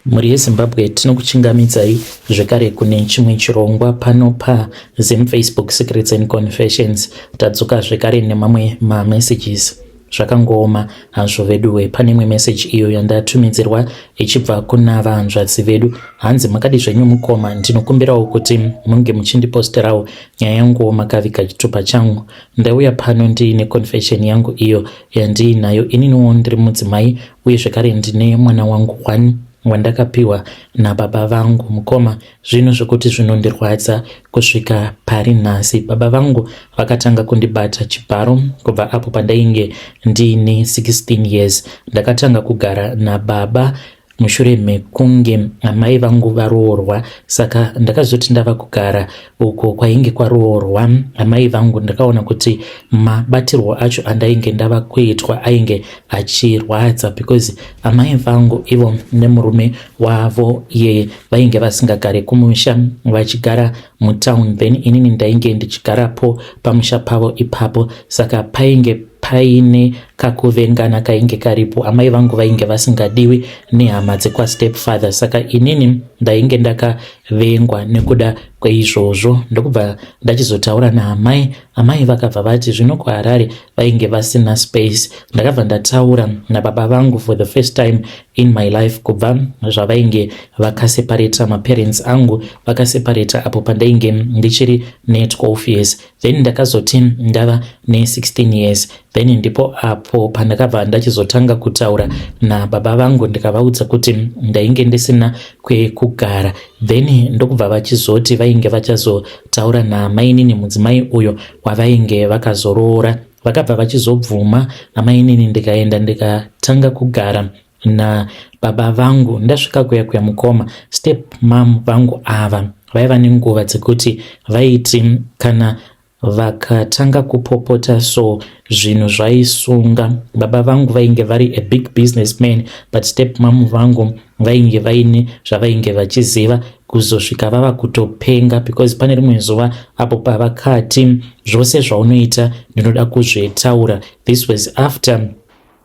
Mhuri yeZimbabwe tinokuchingamidzai zvekare kune chimwe chirongwa pano paZim Facebook Secrets and Confessions. Tadzoka zvekare nemamwe mamessages. Zvakangooma hazvo veduwe. Pane imwe message iyo yandatumidzirwa ichibva kuna vahanzvadzi vedu. Hanzi makadi zvenyu mukoma, ndinokumbirawo kuti munge muchindiposterawo nyaya yanguwo makaviga chitupa changu. Ndauya pano ndiine confession yangu iyo yandiinayo. Ininiwo ndiri mudzimai uye zvekare ndine mwana wangu one wandakapiwa nababa vangu mukoma zvinhu zvekuti zvinondirwadza kusvika pari nhasi baba vangu vakatanga kundibata chibharo kubva apo pandainge ndiine 16 years ndakatanga kugara nababa mushure mekunge amai vangu varoorwa saka ndakazoti ndava kugara uko kwainge kwaroorwa amai vangu ndakaona kuti mabatirwo acho andainge ndava kuitwa ainge achirwadza because amai vangu ivo nemurume wavo iyeye vainge vasingagare kumusha vachigara mutown then inini ndainge ndichigarapo pamusha pavo ipapo saka painge paine kakuvengana kainge karipo amai vangu vainge vasingadiwi nehama dzekwastep father saka inini ndainge ndakavengwa nekuda kweizvozvo ndokubva ndachizotaura naamai amai vakabva vati zvino kuharare vainge vasina space ndakabva ndataura nababa vangu for the first time in my life kubva zvavainge vakaseparata maparents angu vakaseparata apo pandainge ndichiri ne12 years then ndakazoti ndava ne16 years then ndipo apo pandakabva ndachizotanga kutaura nababa vangu ndikavaudza kuti ndainge ndisina kwekugara then ndokubva vachizoti vainge vachazotaura namainini mudzimai uyo wavainge vakazoroora vakabva vachizobvuma amainini ndikaenda ndikatanga kugara nababa vangu ndasvika kuya kuya mukoma step mom vangu ava vaiva nenguva dzekuti vaiti kana vakatanga kupopota so zvinhu zvaisunga baba vangu vainge vari a big businessman but step mom vangu vainge vaine zvavainge vachiziva kuzosvika vava kutopenga because pane rimwe zuva apo pavakati zvose zvaunoita ndinoda kuzvitaura this was after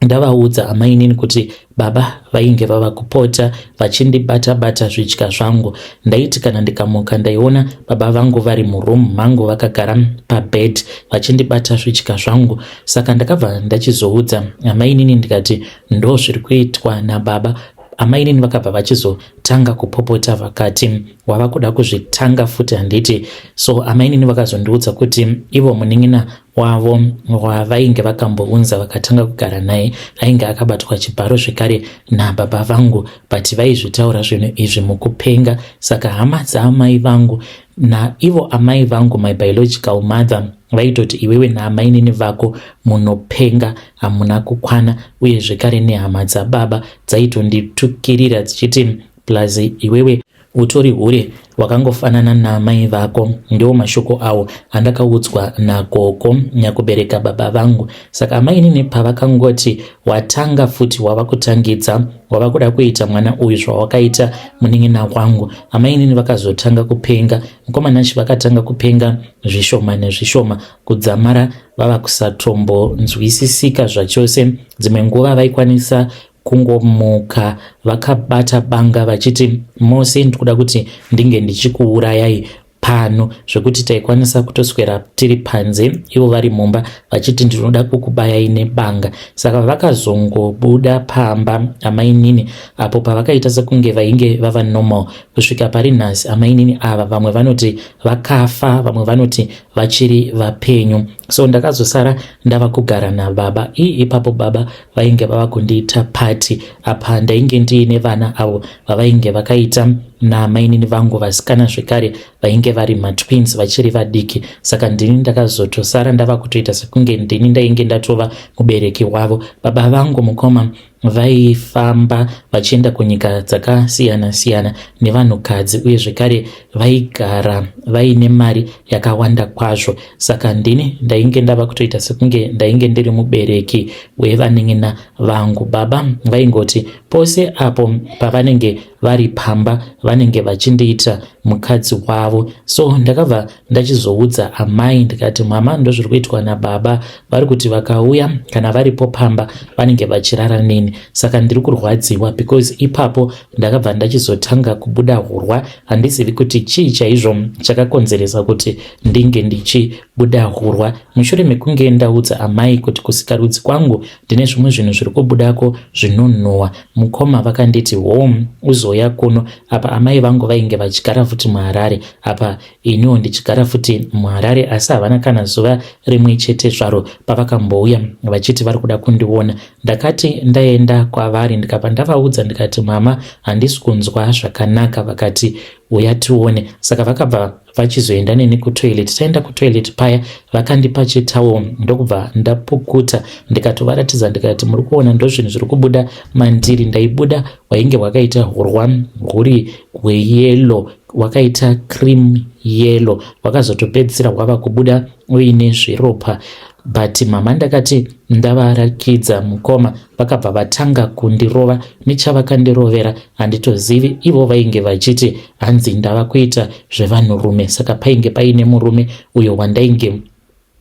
ndavaudza amainini kuti baba vainge vava kupota vachindibata bata zvidya zvangu ndaiti kana ndikamuka ndaiona baba vangu vari muroom mangu vakagara pabed vachindibata zvidya zvangu saka ndakabva ndachizoudza amainini ndikati ndo zviri kuitwa nababa amainini vakabva vachizotanga kupopota vakati wava kuda kuzvitanga futi handiti so amainini vakazondiudza kuti ivo munin'ina wavo wavainge vakambounza vakatanga kugara naye ainge akabatwa chibharo zvekare nababa vangu but vaizvitaura zvinhu izvi mukupenga saka hama dzaamai vangu naivo amai vangu my biological mother vaitoti iwewe naamainini vako munopenga hamuna kukwana uye zvekare nehama dzababa dzaitonditukirira dzichiti plus iwewe utori hure wakangofanana naamai vako ndiwo mashoko awo andakaudzwa nagogo nyakubereka baba vangu saka amainini pavakangoti watanga futi wava kutangidza wava kuda kuita mwana uyu zvawakaita munin'ina wangu amainini vakazotanga kupenga mukomanashi vakatanga kupenga zvishoma nezvishoma kudzamara vava kusatombonzwisisika zvachose dzimwe nguva vaikwanisa kungomuka vakabata banga vachiti mose ndikuda kuti ndinge ndichikuurayai pano zvekuti taikwanisa kutoswera tiri panze ivo vari mumba vachiti ndinoda kukubayai nebanga saka vakazongobuda pamba amainini apo pavakaita sekunge vainge vava normal kusvika pari nhasi amainini ava vamwe vanoti vakafa vamwe vanoti vachiri vapenyu so ndakazosara ndava kugara nababa ii ipapo baba vainge vava kundiita party apa ndainge ndiine vana avo vavainge vakaita namainini vangu vasikana zvekare vainge vari matwins vachiri vadiki saka ndini ndakazotosara ndava kutoita sekunge ndini ndainge ndatova mubereki wavo baba vangu mukoma vaifamba vachienda kunyika dzakasiyana siyana nevanhukadzi uye zvekare vaigara vaine mari yakawanda kwazvo saka ndini ndainge ndava kutoita sekunge ndainge ndiri mubereki wevanin'ina vangu baba vaingoti pose apo pavanenge vari pamba vanenge vachindiita mukadzi wavo so ndakabva ndachizoudza amai ndikati mama ndozviri kuitwa nababa vari kuti vakauya kana varipo pamba vanenge vachirara neni pain, saka ndiri kurwadziwa because ipapo ndakabva ndachizotanga kubuda hurwa. Handizivi kuti chii chaizvo chakakonzeresa kuti ndinge ndichibuda hurwa. Mushure mekunge ndaudza amai kuti kusikarudzi kwangu ndine zvimwe zvinhu zviri kubudako zvinonhuhwa, mukoma vakanditi home uzoya kuno. Apa amai vangu vainge vachigara futi muHarare, apa iniwo ndichigara futi muHarare, asi havana kana zuva rimwe chete zvaro pavakambouya vachiti vari kuda kundiona. Ndakati ndaenda kwavari, ndikabva ndavaudza ndikati, "Mama, handisi kunzwa zvakanaka." Vakati, "Uya tione." Saka vakabva vachizoenda neni kutoilet. Taenda kutoilet paya, vakandipa chitowel, ndokubva ndapukuta, ndikatovaratidza ndikati, "Muri kuona, ndo zvinhu zviri kubuda mandiri." Ndaibuda hwainge hwakaita hurwa huri hweyellow, hwakaita cream yellow, hwakazotopedzisira hwava kubuda uine zviropa. But mama, ndakati ndavarakidza, mukoma vakabva vatanga kundirova. Nechavakandirovera handitozivi. Ivo vainge vachiti hanzi ndava kuita zvevanhurume. Saka painge paine murume uyo wandainge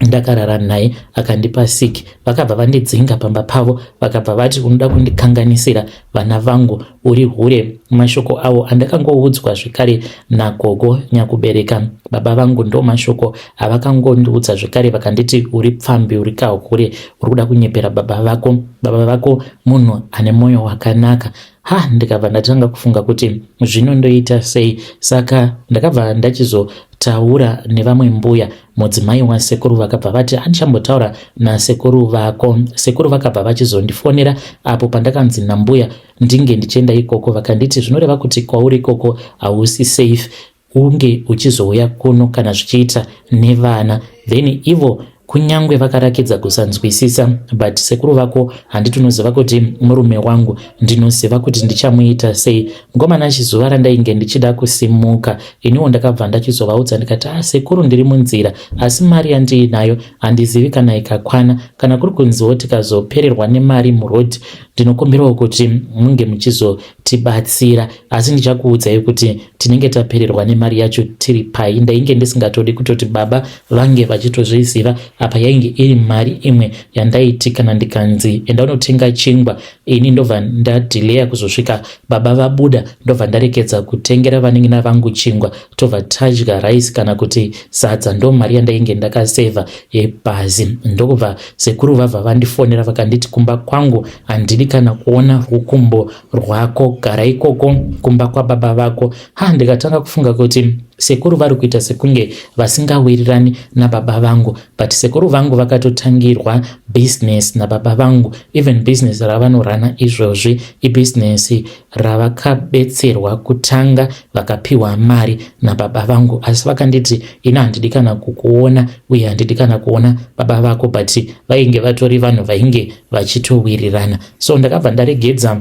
ndakarara naye akandipa siki. Vakabva vandidzinga pamba pavo, vakabva vati, "Unoda kundikanganisira vana vangu, uri hure." Mashoko avo andakangoudzwa zvekare nagogo nyakubereka baba vangu, ndo mashoko avakangondiudza zvekare. Vakanditi, "Uri pfambi, uri kahure, uri kuda kunyepera baba vako. Baba vako munhu ane mwoyo wakanaka." Ha, ndikabva ndatanga kufunga kuti zvino ndoita sei. Saka ndakabva ndachizotaura nevamwe mbuya, mudzimai wasekuru. Vakabva vati handichambotaura nasekuru vako. Sekuru vakabva vachizondifonera apo pandakanzi nambuya ndinge ndichienda ikoko. Vakanditi, "Zvinoreva kuti kwauri ikoko hausi safe, unge uchizouya kuno kana zvichiita nevana." Then ivo kunyange vakarakidza kusanzwisisa, but sekuru vako handiti unoziva kuti murume wangu, ndinoziva kuti ndichamuita sei. Ngomana chizuva randainge ndichida kusimuka, iniwo ndakabva ndachizovaudza ndikati, "Ah, sekuru, ndiri munzira, asi mari yandiinayo handizivi kana ikakwana. Kana kuri kunziwo tikazopererwa nemari muroad, ndinokumbirawo kuti munge muchizotibatsira, asi ndichakuudzai kuti tinenge tapererwa nemari yacho tiri pai." Ndainge ndisingatodi kutoti baba vange vachitozviziva. Apa yainge iri mari imwe yandaiti kana ndikanzi enda unotenga chingwa, ini ndobva ndadhileya kuzosvika baba vabuda, ndobva ndarekedza kutengera vanin'ina vangu chingwa, tobva tadya rice kana kuti sadza. Ndo mari yandainge ndakasevha yebhazi. Ndokubva sekuru vabva vandifonera, vakanditi, "Kumba kwangu handidi kana kuona rukumbo rwako, gara ikoko kumba kwababa vako." Ha, ndikatanga kufunga kuti sekuru vari kuita sekunge vasingawirirani nababa vangu, but sekuru vangu vakatotangirwa business nababa vangu. Even business ravanorana izvozvi ibusiness ravakabetserwa kutanga, vakapiwa mari nababa vangu. Asi vakanditi, "Ini handidi kana kukuona uye handidi kana kuona baba vako," but vainge vatori vanhu vainge vachitowirirana. So ndakabva ndaregedza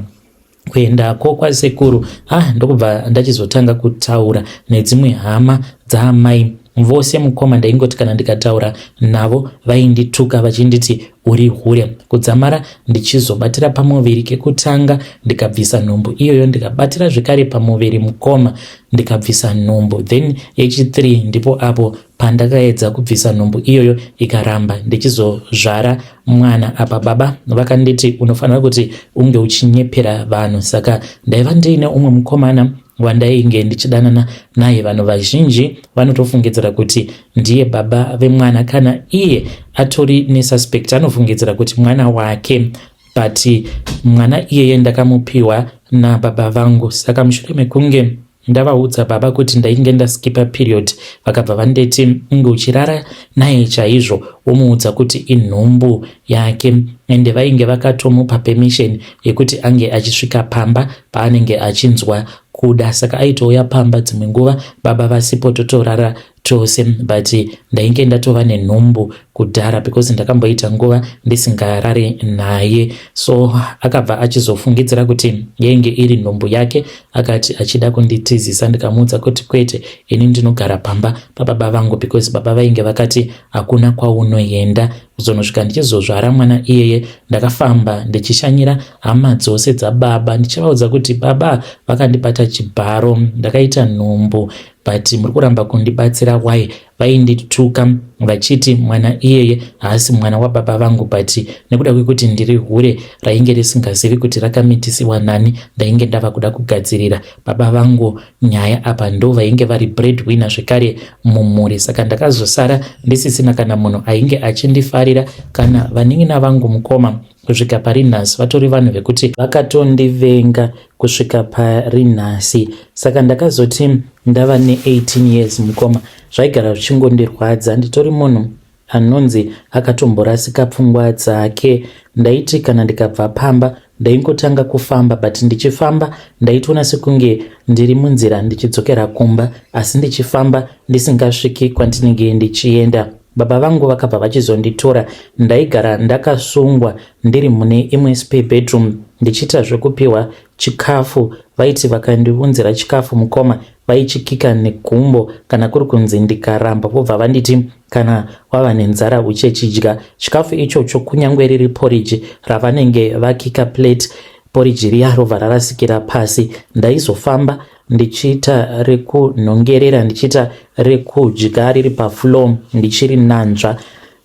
kuendako kwasekuru. Ah, ndokubva ndachizotanga kutaura nedzimwe hama dzaamai vose. Mukoma, ndaingoti kana ndikataura navo vaindituka vachinditi, "Uri hure." Kudzamara ndichizobatira pamuviri kekutanga, ndikabvisa nhumbu iyoyo, ndikabatira zvekare pamuviri mukoma, ndikabvisa nhumbu. Then yechi3 ndipo apo pandakaedza kubvisa nhumbu iyoyo, ikaramba, ndichizozvara mwana. Apa baba vakanditi, "Unofanira kuti unge uchinyepera vanhu." Saka ndaiva ndiine umwe mukomana wandainge ndichidanana naye. Vanhu vazhinji vanotofungidzira kuti ndiye baba vemwana. Kana iye atori nesuspect, anofungidzira kuti mwana wake, but mwana iyeye ndakamupiwa nababa vangu. Saka mushure mekunge ndavaudza baba kuti ndainge ndaskipa period, vakabva vandeti, "Unge uchirara naye chaizvo, womuudza kuti inhumbu yake." Ende vainge vakatomupa permission yekuti ange achisvika pamba paanenge achinzwa kuda. Saka aitouya pamba dzimwe nguva baba vasipo, totorara tose. But ndainge ndatova nenhumbu kudhara because ndakamboita nguva ndisingarare naye. So akabva achizofungidzira kuti yainge iri nhumbu yake, akati achida kunditizisa. Ndikamuudza kuti, "Kwete, ini ndinogara pamba pababa vangu," because baba vainge vakati, "Hakuna kwaunoenda." Kuzonosvika ndichizozvara mwana iyeye, ndakafamba ndichishanyira hama dzose dzababa, ndichivaudza kuti baba vakandibata chibharo, ndakaita nhumbu. But muri kuramba kundibatsira why? Vaindituka vachiti mwana iyeye haasi mwana wababa vangu, but nekuda kwekuti ndiri hure rainge risingazivi kuti rakamitisiwa nani, ndainge ndava kuda kugadzirira baba vangu nyaya. Apa ndo vainge vari breadwinner zvekare mumhuri, saka ndakazosara ndisisina kana munhu ainge achindifarira, kana vanin'ina vangu, mukoma. Kusvika pari nhasi vatori vanhu vekuti vakatondivenga kusvika pari nhasi. Saka ndakazoti ndava ne18 years, mukoma, zvaigara zvichingondirwadza. Nditori munhu anonzi akatomborasika pfungwa dzake. Ndaiti kana ndikabva pamba, ndaingotanga kufamba, but ndichifamba ndaitoona sekunge ndiri munzira ndichidzokera kumba, asi ndichifamba ndisingasviki kwandinenge ndichienda. Baba vangu vakabva vachizonditora. Ndaigara ndakasungwa ndiri mune imwe spare bedroom, ndichiita zvekupiwa chikafu. Vaiti vakandiunzira chikafu, mukoma, vaichikika negumbo. Kana kuri kunzi ndikaramba, vobva vanditi, "Kana wava nenzara, uchechidya chikafu ichocho," kunyange riri poriji ravanenge vakika plate, poriji riya robva rarasikira pasi. Ndaizofamba ndichiita rekunhongerera, ndichiita rekudya riri pafloor, ndichiri nanzva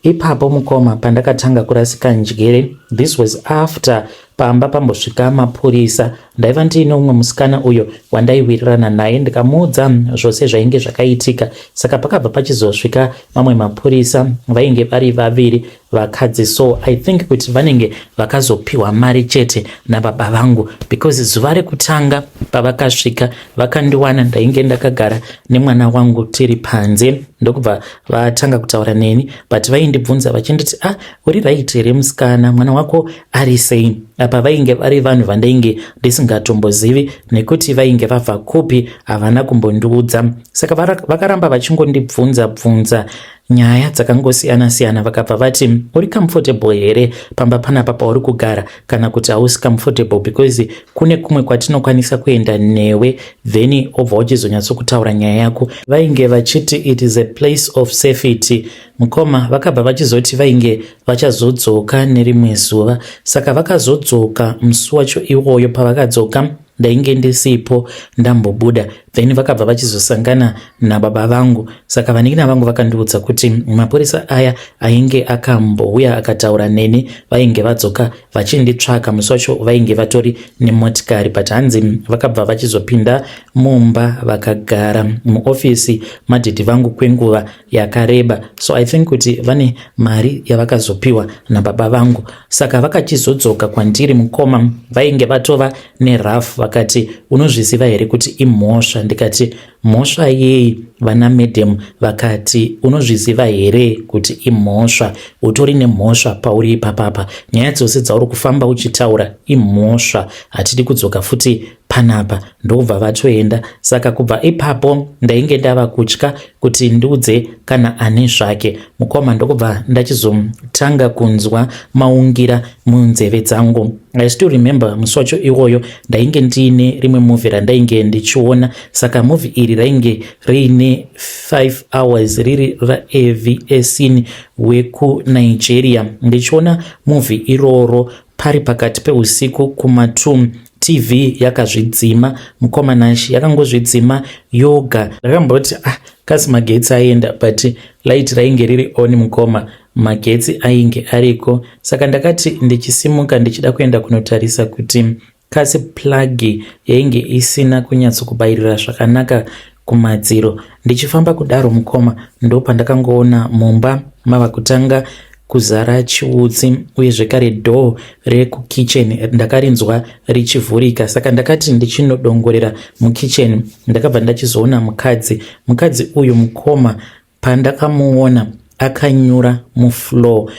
ipapo. Mukoma, pandakatanga kurasika njere, this was after pamba pambosvika mapurisa. Ndaiva ndiine umwe musikana uyo wandaiwirirana naye, ndikamuudza zvose zvainge zvakaitika. Saka pakabva pachizosvika mamwe mapurisa, vainge vari vaviri, vakadzi. So I think kuti vanenge vakazopiwa mari chete nababa vangu, because zuva rekutanga pavakasvika, vakandiwana ndainge ndakagara nemwana wangu tiri panze, ndokubva vatanga kutaura neni. But vaindibvunza vachinditi, "Ah, uri right here, musikana? Mwana wako ari sei?" Apa vainge vari vanhu vandainge ndisingatombozivi nekuti vainge vabva kupi, havana kumbondiudza. Saka vakaramba vachingondibvunza bvunza nyaya dzakangosiyana siyana. Vakabva vati, "Uri comfortable here pamba panapa pauri kugara, kana kuti hausi comfortable? Because kune kumwe kwatinokwanisa kuenda newe, then obva uchizonyatsokutaura nyaya yako." Vainge vachiti it is a place of safety, mukoma. Vakabva vachizoti vainge vachazodzoka nerimwe zuva. Saka vakazodzoka musi wacho iwoyo. Pavakadzoka, ndainge ndisipo, ndambobuda. Then vakabva vachizosangana nababa vangu. Saka vanin'ina vangu vakandiudza kuti mapurisa aya ainge akambouya akataura neni vainge vadzoka vachinditsvaka musi wacho. Vainge vatori nemotikari, but hanzi vakabva vachizopinda mumba, vakagara muofisi madhedhi vangu kwenguva yakareba. So I think kuti vane mari yavakazopiwa nababa vangu. Saka vakachizodzoka kwandiri, mukoma, vainge vatova nerafu. Vakati, "Unozviziva here kuti imhosva?" Ndikati, "Mhosva yei, vana madam?" Vakati, "Unozviziva here kuti imhosva? Utori nemhosva pauri ipapapa. Nyaya dzose dzauri kufamba uchitaura imhosva. Hatidi kudzoka futi panapa." Ndokubva vatoenda. Saka kubva ipapo ndainge ndava kutya kuti ndiudze kana ane zvake, mukoma. Ndokubva ndachizotanga kunzwa maungira munzeve dzangu. I still remember musi wacho iwoyo, ndainge ndiine rimwe movie randainge ndichiona. Saka movie iri rainge riine 5 hours, riri raAvsn wekuNigeria. Ndichiona movie iroro pari pakati peusiku kuma2, TV yakazvidzima, mukoma Nashi, yakangozvidzima yoga. Ndakamboti, "Ah, kasi magetsi aenda?" But light rainge riri on, mukoma, magetsi ainge ariko. Saka ndakati ndichisimuka ndichida kuenda kunotarisa kuti kasi plug yainge isina kunyatsokubayirira zvakanaka kumadziro. Ndichifamba kudaro, mukoma, ndo pandakangoona mumba mava kutanga kuzara chiutsi, uye zvekare door rekukitchen ndakarinzwa richivhurika. Saka ndakati ndichinodongorera mukitchen, ndakabva ndachizoona mukadzi. Mukadzi uyu, mukoma, pandakamuona akanyura mufloor.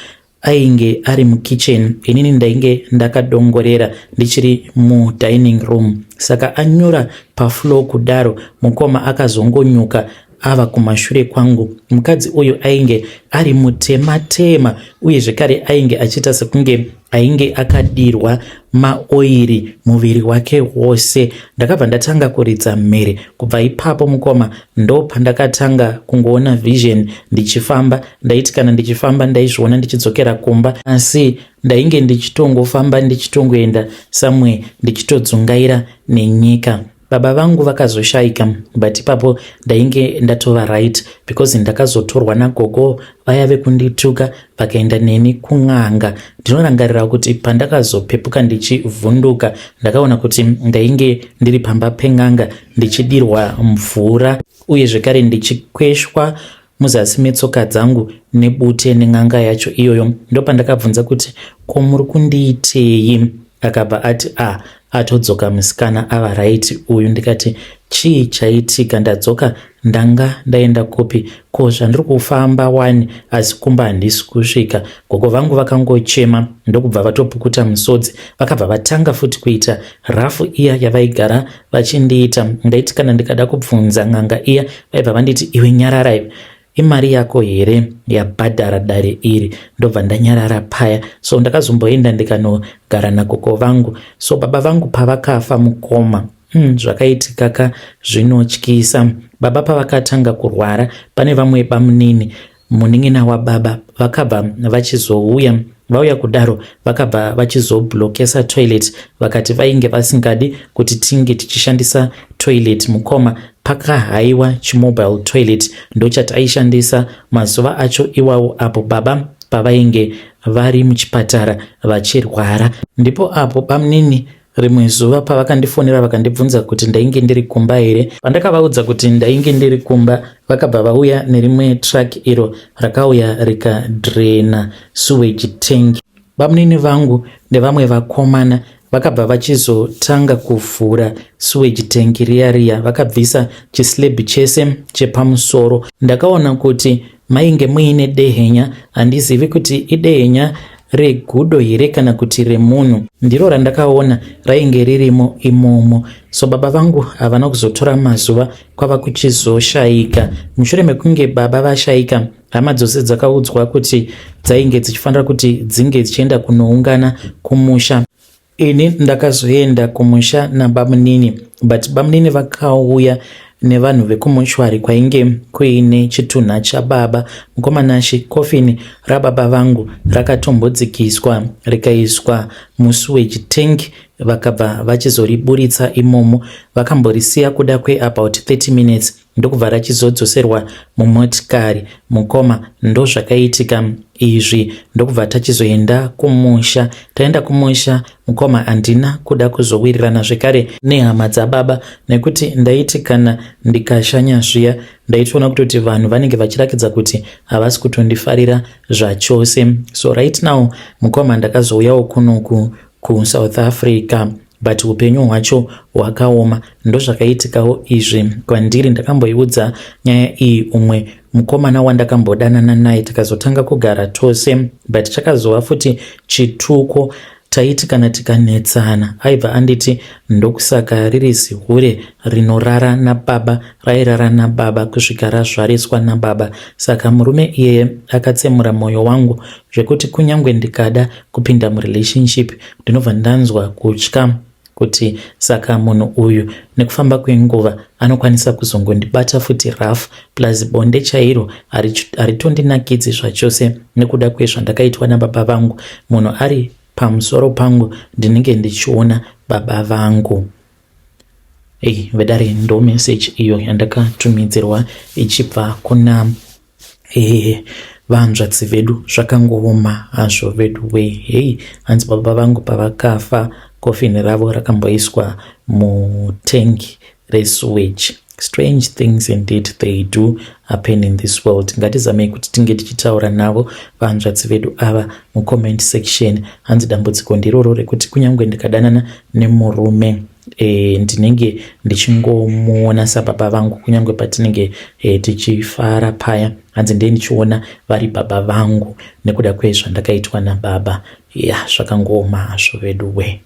Ainge ari mukitchen, inini ndainge ndakadongorera ndichiri mudining room. Saka anyura pafloor kudaro, mukoma, akazongonyuka ava kumashure kwangu. Mukadzi uyu ainge ari mutema-tema, uye zvekare ainge achiita sekunge ainge akadirwa maoiri muviri wake wose. Ndakabva ndatanga kuridza mhere. Kubva ipapo, mukoma, ndo pandakatanga kungoona vision ndichifamba. Ndaiti kana ndichifamba, ndaizviona ndichidzokera kumba, asi ndainge ndichitongofamba, ndichitongoenda somewhere, ndichitodzungaira nenyika. Baba vangu vakabva vachizosvika. Baba vangu vakazoshaika but ipapo ndainge ndatova right because ndakazotorwa nagogo vaya vekundituka vakaenda neni kun'anga. Ndinorangarira kuti pandakazopepuka ndichivhunduka ndakaona kuti ndainge ndiri pamba pen'anga ndichidirwa mvura uye zvekare ndichikweshwa muzasi metsoka dzangu nebute nen'anga yacho iyoyo. Ndopandakabvunza kuti ko muri kundiitei? Akabva ati a ah, atodzoka musikana ava right uyu. Ndikati chii chaitika ndadzoka ndanga ndaenda kupi ko zvandiri kufamba wani asi kumba handisi kusvika. Gogo vangu vakangochema ndokubva vatopukuta misodzi vakabva vatanga futi kuita rafu iya yavaigara vachindiita. Ndaiti kana ndikada kubvunza n'anga iya vaibva vanditi iwe nyarara iwe imari yako here yabhadhara dare iri ndobva ndanyarara paya so ndakazomboenda ndikanogara nagogo vangu so baba vangu pavakafa mukoma zvakaitika ka zvinotyisa baba pavakatanga kurwara pane vamwe bamunini munin'ina wababa vakabva vachizouya vauya kudaro vakabva vachizoblokesa toilet vakati vainge vasingadi kuti tinge tichishandisa toilet mukoma pakahaiwa chimobile toilet ndochataishandisa mazuva acho iwawo apo baba pavainge vari muchipatara vachirwara ndipo apo bamunini Rimwe zuva pavakandifonera vakandibvunza kuti ndainge ndiri kumba here. Pandakavaudza kuti ndainge ndiri kumba vakabva vauya nerimwe truck iro rakauya rikadrena sewage tank. Bamunini vangu nevamwe vakomana vakabva vachizotanga kuvhura sewage tank riya riya vakabvisa chislab chese chepamusoro. Ndakaona kuti mainge muine dehenya handizivi kuti idehenya regudo here kana kuti remunhu ndiro randakaona rainge ririmo imomo so baba vangu havana kuzotora mazuva kwava kuchizoshaika mushure mekunge baba vashaika hama dzose dzakaudzwa kuti dzainge dzichifanira kuti dzinge dzichienda kunoungana kumusha Ini ndakazoenda kumusha nabamunini but bamunini vakauya nevanhu vekumushwari kwainge kuine chitunha chababa mukoma Nashe. Coffin rababa vangu rakatombodzikiswa rikaiswa musuwage tank vakabva vachizoriburitsa imomo. Vakamborisiya kuda kweabout 30 minutes ndokubva rachizodzoserwa mumotikari mukoma ndozvakaitika izvi ndokubva tachizoenda kumusha taenda kumusha mukoma handina kuda kuzowirirana zvekare nehama dzababa nekuti ndaiti kana ndikashanya zviya ndaitoona kutoti vanhu vanenge vachirakidza kuti havasi kutondifarira zvachose so right now mukoma ndakazouyawo kunoku kusouth africa but upenyu hwacho hwakaoma ndozvakaitikawo izvi kwandiri ndakamboiudza nyaya iyi umwe mukomana wandakambodanana naye tikazotanga kugara tose but chakazova futi chituko taiti kana tikanetsana aibva anditi ndokusaka riri zihure rinorara nababa rairara nababa kusvika razvariswa nababa saka murume iyeye akatsemura mwoyo wangu zvekuti kunyange ndikada kupinda murelationship ndinobva ndanzwa kutya kuti saka munhu uyu nekufamba kwenguva anokwanisa kuzongondibata futi rough plus bonde chairo haritondinakidzi zvachose nekuda kwezvandakaitwa nababa vangu munhu ari pamusoro pangu ndinenge ndichiona baba vangu Hey, vedare ndo message iyo yandakatumidzirwa ichibva kuna Ehe vahanzvadzi vedu zvakangooma hazvo vedu wee hei hanzi baba vangu pavakafa coffin ravo rakamboiswa mutank resewage strange things indeed they do happen in this world ngatizamei kuti tinge tichitaura navo vahanzvadzi vedu ava mucomment section hanzi dambudziko ndiroro rekuti kunyange ndikadanana nemurume e, ndinenge ndichingomuona sababa vangu kunyange patinenge e, tichifara paya hanzi ndiye ndichiona vari baba vangu nekuda kwezvandakaitwa nababa ya zvakangooma hazvo vedu we.